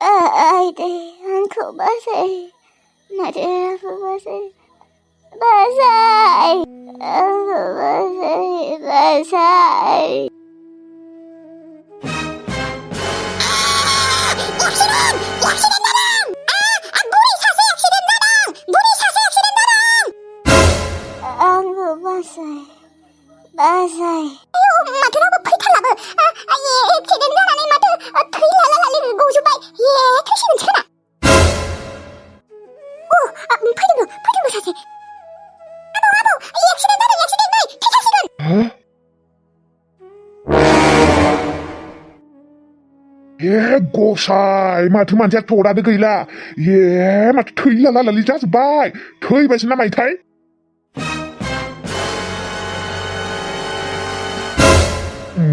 Haydi आंखौ बासाय माथो रावबो बासाय आंखौ बासाय आंखौ बासाय आयौ माथो रावबो फैथारलाबो एक्सिडेन्ट जानानै माथो थैलालालालि गजोब्बाय थैसिगोनसो खोना फैदोंबो सासे आबौ एक्सिडेन्ट जादों एक्सिडेन्ट नै थैखासिगोन गसाय माथो मानसिया थरानो गैला माथो थैलालालालि जाजोब्बाय थैबायसो ना मायोथाय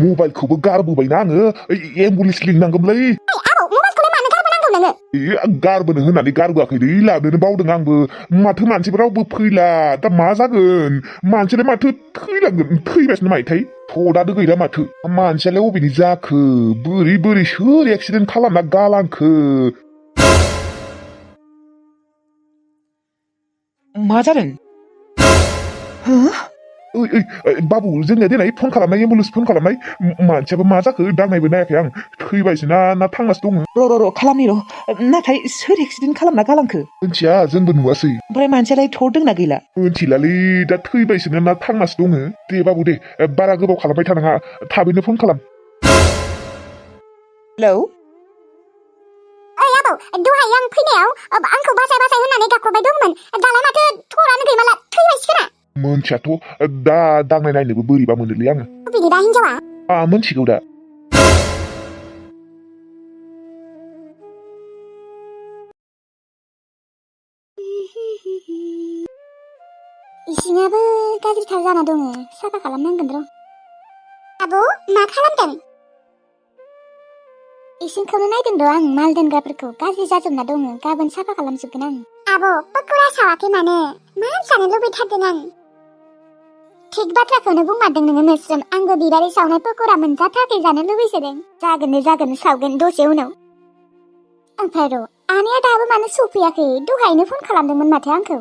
मबाइलखौबो गारबोबायना आङो एम्बुलेन्स लिंनांगौमोनलै आबौ मबाइलखौलाय मानो गारबोनांगौ नोङो गारबोनो होननानै गारबोआखैलै लाबोनो बावदों आंबो माथो मानसिफोर रावबो फैला दा मा जागोन मानसियालाय माथो थैलांगोन थैबायसो ना मायोथाय थदानो गैला माथो मानसियालाय अबेनि जाखो बोरै सोर एक्सिडेन्ट खालामना गालांखो मा जादों बाबु जोंनिया देनाय फन खालामनाय एम्बुलेन्स फन खालामनाय मानसियाबो मा जाखो दांनायबो नायाखै आं थैबायसो ना थांनासो दङ र' खालामनि र' नाथाय सोर एक्सिडेन्ट खालामना गालांखो मिथिया जोंबो नुवासै ओमफ्राय मानसियालाय थरदोंना गैला मिथिलालै दा थैबायसो ना थांनासो दङ दे बाबु दे बारा गोबाव खालामबाय थानाङा थाबैनो फन खालाम हेलौ आबौ दहाय आं फैनायाव आंखौ बासाय होननानै गाबख्रावबाय दंमोन दालाय माथो थरानो गैमाला थैबायसो खोना मोनथियाथ' दा दांनाय नायनोबो बोरैबा मोनोलै आङो बबेनि दा हिनजावा मोनथिगौ दा इसिङाबो गाज्रिथार जाना दङ साफा खालामनांगोन र' आबौ मा खालामदों इसिंखौनो नायदों र' आं माल दोनग्राफोरखौ गाज्रि जाजोबना दङ गाबोन साफा खालामजोबगोन आं आबौ पक'रा सावाखै मानो मा जानो लुबैथारदों आं थिग बाथ्राखौनो बुंमारदों नोङो मोस्रोम आंबो बिबारै सावनाय पक'रा मोनजाथाराखै जानो लुबैसोदों जागोन सावगोन दसे उनाव ओमफ्राय र' आनैया दाबो मानो सफैयाखै दहायनो फन खालामदोंमोन माथो आंखौ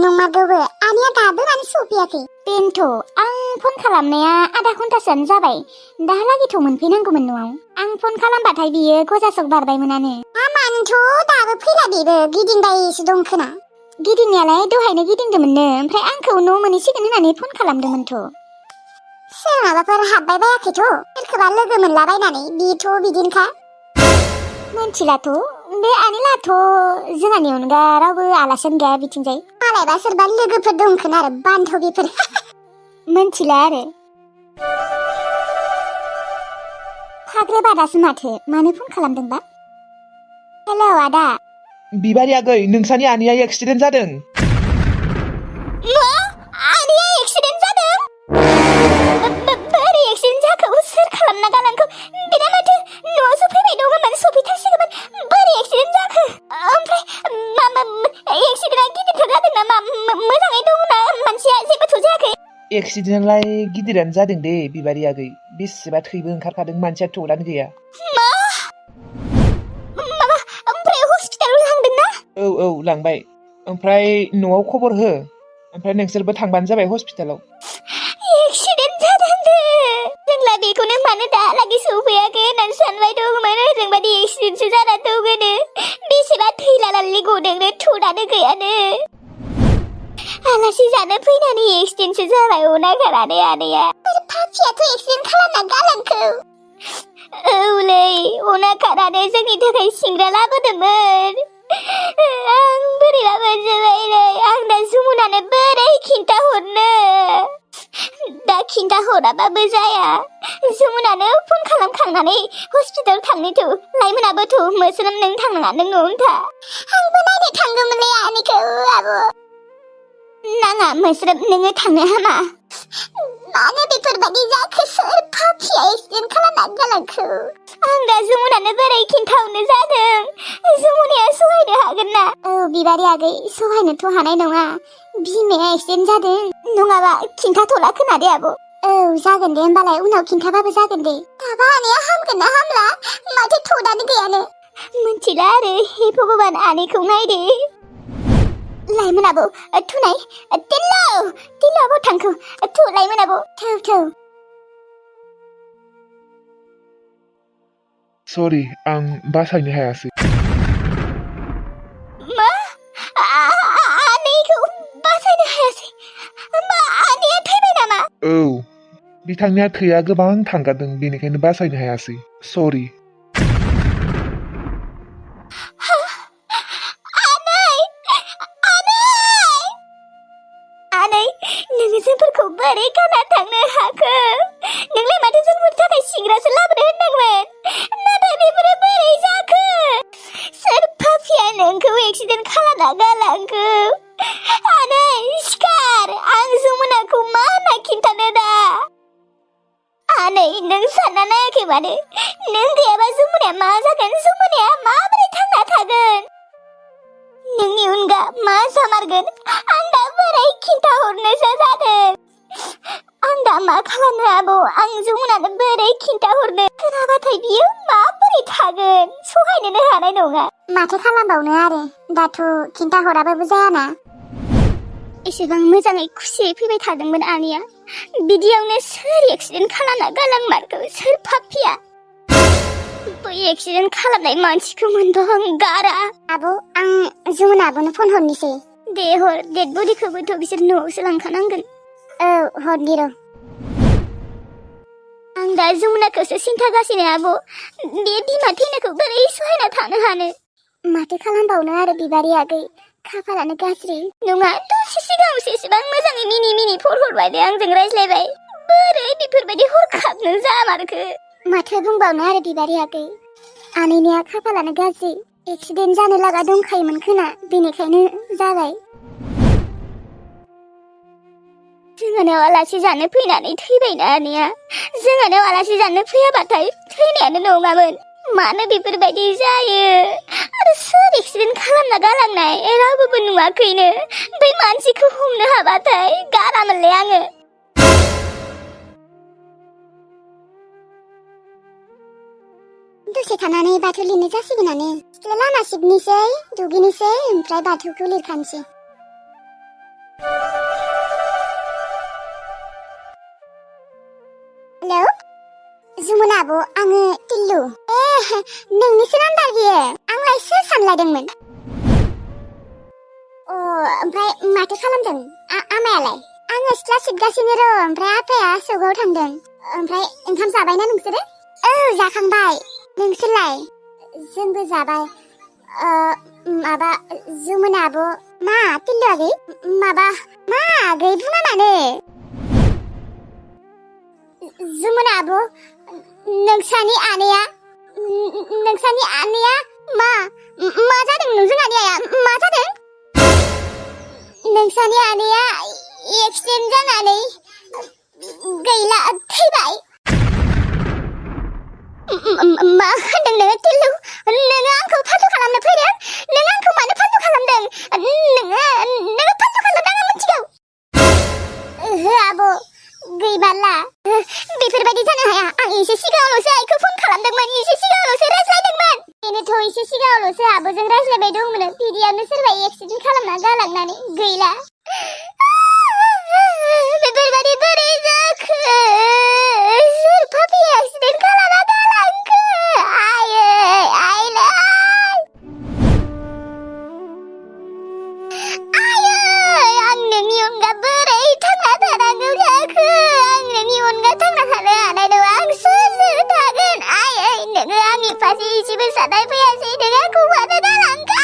नंमारगौबो आनैया दाबो मानो सफैयाखै बेनोथ' आं फन खालामनाया आधा घन्टासोआनो जाबाय दाहालागैथ' मोनफैनांगौमोन न'आव आं फन खालामबाथाय बियो गजासक बारबायमोनानो मानोथ' दाबो फैला बेबो गिदिंबायसो दं खोना गिदिंनायालाय दहायनो गिदिंदोंमोननो ओमफ्राय आंखौ न' मोनहैसिगोन होननानै फन खालामदोंमोनथ' सोरहाबाफोर हाबबाय बायाखैथ' सोरखौबा लोगो मोनलाबायनानै बेथ' बिदिनोखा मोनथिलाथ' बे आनैलाथ' जोंहानि अनगा रावबो आलासियानो गैया बिथिंजाय मालायबा सोरबा लोगोफोर दंखोन आरो बान्धबीफोर मोनथिला आरो फाग्रेबादासो माथो मानो फन खालामदोंबा हेलौ आदा बिबारि आगै नोंसानि आनैया एक्सिडेन्ट जादों आनैया एक्सिडेन्ट जादों बोरै एक्सिडेन्ट जाखो सोर खालामना गालांखो बिना माथो न'आवसो फैबाय दङमोन सफैथारसिगौमोन बोरै एक्सिडेन्ट जाखो ओमफ्राय एक्सिडेन्टआ गिदिरथार जादों नामा मोजाङै दंना मानसिया जेबोथ' जायाखै एक्सिडेन्टलाय गिदिरानो जादों दे बिबारि आगै बेसेबा थैबो ओंखारखादों मानसिया थदानो गैया ओमफ्राय हस्पिटालाव लांदोंना औ लांबाय ओमफ्राय न'आव खबर हो ओमफ्राय नोंसोरबो थांबानो जाबाय हस्पिटालाव एक्सिडेन्ट जादों जोंला बेखौनो मानो दालागै सफैयाखै होननानै सानबाय दंमोन ओजोंबादि एक्सिडेन्टसो जाना दङनो बेसेबा थैलालालि गदोंनो थुनानो गैयानो आलासि जानो फैनानै एक्सिडेन्टसो जाबाय अना गारानो आनैया फाफियाथ' एक्सिडेन्ट खालामना गालांखौ औलै अना गारानो जोंनि थाखाय सिंग्रा लाबोदोंमोन आं बोरैबा मोनजोब्बायलै आं दा जुमुनानो बोरै खिन्थाहरनो दा खिन्थाहराबाबो जाया जुमुनानो फन खालामखांनानै हस्पिटाल थांनोथ' लाइमोनाबोथ' मोस्रोम नों थांनाङा नों न'आवनो था आंबो नायनो थांगौमोनलै आनैखौ आब' नाङा मोस्रोम नोङो थांनो हामा मानो बेफोरबायदि जाखो सोर फाफिया एक्सिडेन्ट खालामना गालांखो आं दा जुमुनानो बोरै खिन्थाहरनो जादों जुमुनाया सहायनो हागोन ना बिबारि आगै सहायनोथ' हानाय नङा बिमाया एक्सिडेन्ट जादों नङाबा खिन्थाथ'ला खोनादे आब' जागोन दे होमबालाय उनाव खिन्थाबाबो जागोन दे दाबा आनैया हामगोन ना हामला मिथिला आरो हे भगबान आनैखौ नायदो लाइमोन आबौ थुनाय तिल्लु आबौ थांखौ थु लाइमोन आबौ थौ सरि आं बासायनो हायासै मा आनैखौ बासायनो हायासै होमबा आनैया थैबाय नामा औ बिथांनिया थैया गोबां थांगारदों बेनिखायनो बासायनो हायासै सरि आनै नोङो जोंफोरखौ बोरै गारना थांनो हाखो नोंलाय माथो जोंफोरनि थाखाय सिंग्रासो लाबोनो होनदोंमोन नाथाय बेफोरो बोरै जाखो सोर पापिया नोंखौ एक्सिडेन्ट खालामना गालांखो आनै सिखार आं जमुनाखौ मा होनना खिन्थानो दा आनै नों सानना नायाखै माने नों गैयाबा जमुनाया मा जागोन जमुनाया माबोरै थांना थागोन नोंनि अनगा मा जामारगोन आं दा बोरै खिन्थाहरनोसो जादों आं दा मा खालामनो आबौ आं जमुनानो बोरै खिन्थाहरनो खोनाबाथाय बियो माबोरै थागोन सहायनोनो हानाय नङा माथो खालामबावनो आरो दाथ' खिन्थाहराबाबो जायाना एसेबां मोजाङै खुसियै फैबाय थादोंमोन आनैया बिदियावनो सोर एक्सिडेन्ट खालामना गालांमारखो सोर पापिया बै एक्सिडेन्ट खालामनाय मानसिखौ मोनबा आं गारा आबौ आं जमुना आबौनो फन हरनोसै दे हर डेड बडिखौबोथ' बिसोर न'आवसो लांखानांगोन औ हरनि र' आं दा जमुनाखौसो सिन्थागासिनो आबौ बे बिमा थैनायखौ बोरै सहायना थानो हानो माथो खालामबावनो आरो बिबारि आगै खाफालानो गाज्रि नङा दसे सिगाङावसो एसेबां मोजाङै मिनि फन हरबाय दे आंजों रायज्लायबाय बोरै बेफोरबायदि हरखाबनो जामारखो माथो बुंबावनो आरो बिबारि आगै आनैनिया खाफालानो गाज्रि एक्सिडेन्ट जानो लागा दंखायोमोन खोना बेनिखायनो जाबाय जोंहानाव आलासि जानो फैनानै थैबायना आनैया जोंहानाव आलासि जानो फैयाबाथाय थैनायानो नङामोन मानो बेफोरबायदि जायो आरो सोर एक्सिडेन्ट खालामना गालांनाय रावबोबो नुवाखैनो बै मानसिखौ हमनो हाबाथाय गारामोनलै आङो दसे थानानै बाथौ लिरनो जासिगोनानो सिथ्ला लामा सिबनोसै दुगैनोसै ओमफ्राय बाथौखौ लिरखानोसै हेलौ जमुना आब' आङो टिल्लु नोंनिसो नाम्बार बियो आंलाय सोर सानलायदोंमोन ओमफ्राय माथो खालामदों आमायालाय आङो सिथ्ला सिबगासिनो र' ओमफ्राय आफाया सौगाव थांदों ओमफ्राय ओंखाम जाबायना नोंसोरो औ जाखांबाय नोंसोरलाय जोंबो जाबाय माबा जमुना आब' मा टिल्लु आगै माबा मा आगै बुङा मानो जमुना आब' नोंसानि आनैया मा जादों नोंजों आनैया मा जादों नोंसानि आनैया एक्सिडेन्ट जानानै गैला थैबाय मा होनदों नोङो टिल्लु नोङो आंखौ फालतु खालामनो फैदों नोङो आंखौ मानो फालतु खालामदों नोङो फालतु खालामदों आं मिथिगौ ओहो आब' गैबाला बेफोरबायदि जानो हाया आं एसे सिगाङावल'सो आइखौ फन खालामदोंमोन एसे सिगाङावल'सो रायज्लायदोंमोन बेनोथ' एसे सिगाङावल'सो आब'जों रायज्लायबाय दंमोन बिदियावनो सोरबा एक्सिडेन्ट खालामना गालांनानै गैला बेफोरबायदि बोरै जाखो सोर पापि एक्सिडेन्ट खालामना गालांखो आइयै आं नोंनि अनगा बोरै थांना थानांगौ जाखो आं नोंनि अनगा थांना थानो हानाय नङा आं सोरजों थागोन आइयै नोङो आंनि फारसे एसेबो साननाय फैयासै नों आंखौ मानो गालांखो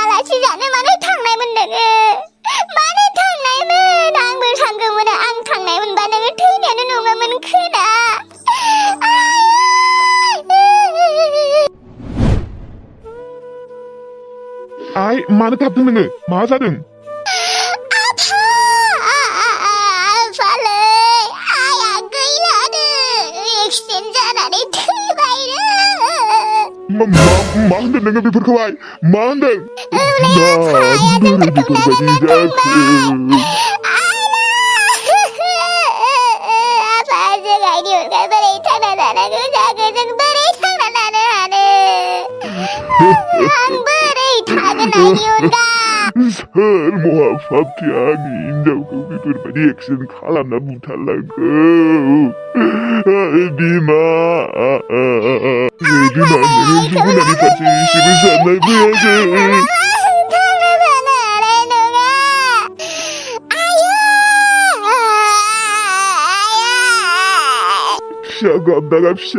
आलासि जानो मानो थांनायमोन नोङो मानो थांनायमोन आंबो थांगौमोन आं थांनाय मोनबा नोङो थैनायानो नङामोन खोना आइ मानो गाबदों नोङो मा जादों मा होनदों नोङो बेफोरखौहाय मा होनदों बेफोरबायदि जाखो Ang bodo'y tagan a니온가? 설모아 파피아니 인자고 비브르바니 액션 칼라나 무탈라고 비마 비마 내는 주문하니 같이 시부 산날 부야지 샤고 나갑샤